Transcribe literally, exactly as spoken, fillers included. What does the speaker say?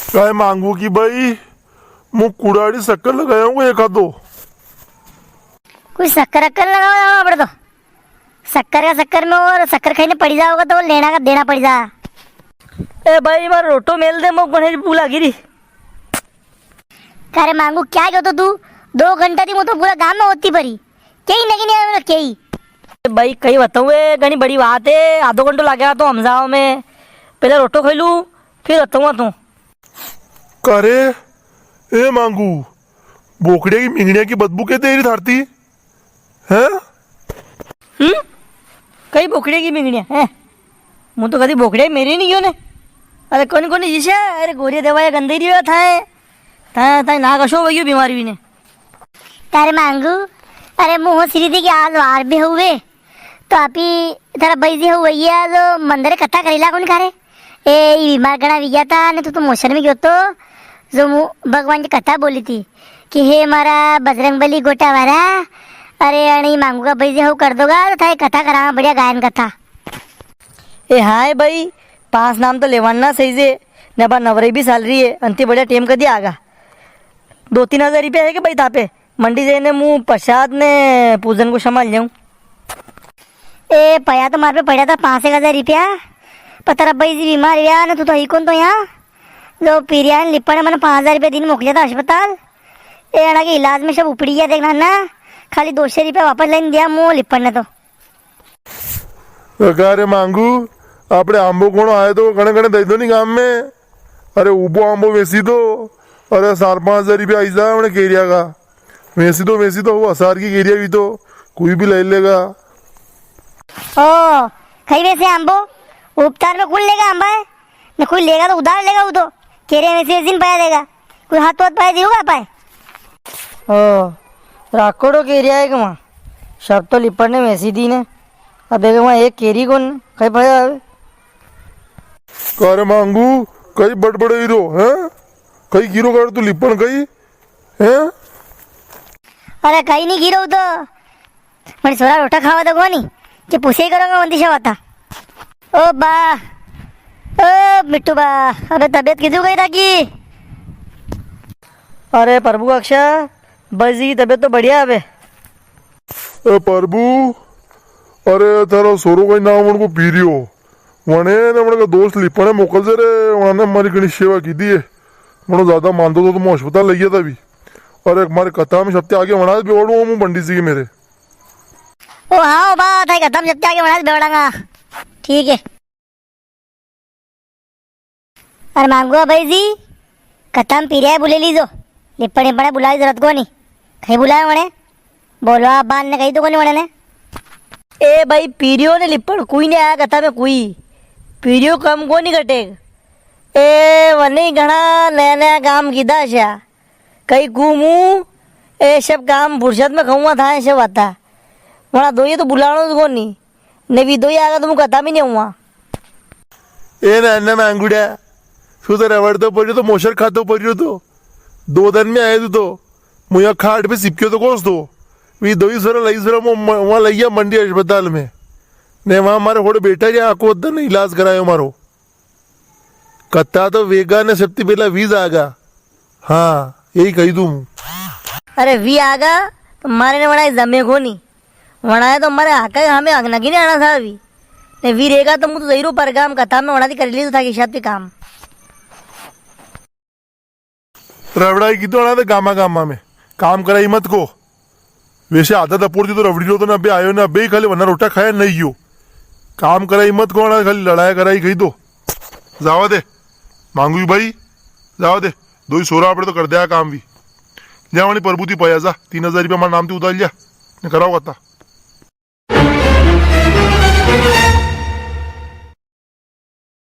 काय मांगू की भाई, मूं कुड़ाड़ी शक्कर लगाया हूँ एक आधो। कोई शक्कर अक्कर लगाओ जाओ आपणे तो। शक्कर का शक्कर में और शक्कर खाई ने पड़ी जाओगा तो लेना का देना पड़ी जा। ए भाई, मार रोटो मेल दे, मूं घणी भूख लागी री। अरे मांगू, क्या क्यों तो तू? दो घंटा थी मूं तो पूरा गांव में होती परी। कई नगे नी आवे, कई। ए भाई, कई बताऊं, ए घणी बड़ी बात है, आधो घंटो लगे तो हमजावा में। पहले रोटो खाई लूं, फिर बताऊंगा तू। करे, ए मांगू, बोकड़िया की मिंगणिया की बदबू के दे री थारती? हैं? हम्म? कई बोकड़िया की मिंगणिया, हैं? मूं तो कदी बोकड़िया मेरी नी गयो ने। अरे कोनी कोनी जीशा, अरे गोरिया दवाया गंदे रियो था, था, था ना कशो वयो बीमारी ने। तारे मांगू, अरे मूं हो श्रीदी के आज वार भी हुए। तो आपी थारा भाई जी हो वही है, जो मंदिर कथा करेला कोनी करे? ए, ई बीमार घणा वी गया था, ने तू तो मोशन में गयो तो, जो मूं भगवान की कथा बोली थी कि हे मारा बजरंग बली गोटा वाला, अरे अणी मांगू का भाई जी हो कर दोगा, तो थारी कथा करावा, बढ़िया गायन कथा। ए हाय भाई, पांच नाम तो लेवाना सही से, ने बा नवरई भी साल री है, अंति बढ़िया टेम कदी आगा। दो तीन हजार रुपया है के भाई थापे? मंडी जाइने मूं प्रसाद ने पूजन को सामान ल्याऊं। ए, पया तो मार पे पड़ा था पांच एक हजार रुपया, पर तारा भाई जी बीमार हुआ ने, तू तो ही कोनी तो यां। जो पीरिया ने लिपण ने मने पांच हजार रुपया दई ने मोकल्या था अस्पताल। ए, अणा के इलाज में सब उपड़ी गया, देखना ना, खाली दो सौ रुपया वापस लई ने दिया मूं लिपण ने तो। तो का रे मांगू, आपणे आंबो घणो आयो तो कणे कणे दई दो नी गाम में। अरे ऊबो आंबो वेसी दो, अरे चार पांच हजार रुपया आई जा अपणे केरिया का। वेसी दो, वेसी दो, वो हजार की केरिया भी तो कोई भी लई लेगा। ओ, कई वेसे आंबो? उपतार में कुण लेगा आंबा है? ने कोई लेगा तो उधार लेगा वो तो। केरिया वेसी वेसी ने पया देगा। कोई हाथों हाथ पया देगा पाए? ओ, राखोड़ो केरिया है के मां? सब तो लिपण ने वेसी दी ने। अब देख मां एक केरी कोनी, कई पया आवे? का रे मांगू, कई बड़बड़ई रो, हैं? कई गिरो कर तू लिपण कई, हैं? अरे कई नी गिरो तो। मारे सोरा रोटा खावा तो कोनी, के पूछे ही करोगा वंदी से वाता। ओ बा, ओ मिट्टू बा, अबे तबीयत किदू गई थाकी? अरे प्रभु अक्षय, भाई जी की तबीयत तो बढ़िया है अबे। ए प्रभु, अरे थारो सोरो कई नाम उनको पीरियो, वणे ने वणे का दोस्त लिपणे मोकल दे रे, वणे मारी घणी सेवा की दी है। वणो ज्यादा मांदो तो, तो मैं अस्पताल लई गया था अभी। अरे मारे कथा में सबसे आगे वणा बेवड़ू हूँ पंडित जी के मेरे। ओ हाँ, ओ बा, थाई कथा में सबसे आगे वणा बेवड़ांगा। ठीक है। अरे मांगू भाई जी, कथा में पीरिया बुले लीजो, लिपण लिपण बुलावा की जरूरत कोनी। कई बुलायो वणे? बोलवा बान ने कई तो कोनी वणे ने। ए भाई, पीरियो ने लिपण कोई नी आया कथा में कोई। पीरियो कम कोनी कटे। ए वणे घणा नया नया काम कीधा छा। कई घूमू, ए सब काम फुर्सत में खाऊंगा था, ऐसे बात है। वणा दोई तो बुलाणो तो कोनी, ने वी दोई आगा तो मूं कथा में नी आऊंगा। ए ना, ना मांगुड़ा, तू तो रवड़तो पड़ियो तो, मोसर खातो पड़ियो तो, दो दिन में आयो तू तो, मूं यां खाट पे सिपक्यो तो कोस तो, वी दोई सोरा लई सोरा मो-, म-, वां लई गया मंडी अस्पताल में, ने वां मारे होड़े बैठा रिया, आको दिन इलाज करायो मारो। कथा तो वेगा ने सबती पेला वी ज आगा। हाँ, यही कही दूं। अरे वी आगा, तो मारे ने वणाए जमे कोनी। वणाए तो मारे आका ही हमें अगनगी ने आना था वी। ने वी रेगा तो मूं तो जईरो परगाम कथा में वणा ती कर ली तो था कि शांति काम। रवड़ाई की तो आना था गामा गामा में। काम कराई मत को। वेसे आधा दपोर थी तो रवड़ी रो तो ने अबे आयो ने अबे ही खाली वना रोटा खाया नी गयो। काम कराई मत को आना, खाली लड़ाया कराई गई तो। जावा दे। मांगू भाई, जावा दे। दोई सोरा आपणे तो कर दिया काम भी। ल्या वणी प्रभु ती पया जा। तीन हजार रुपया मारे नाम ती उधार ल्या। ने कराओ कथा।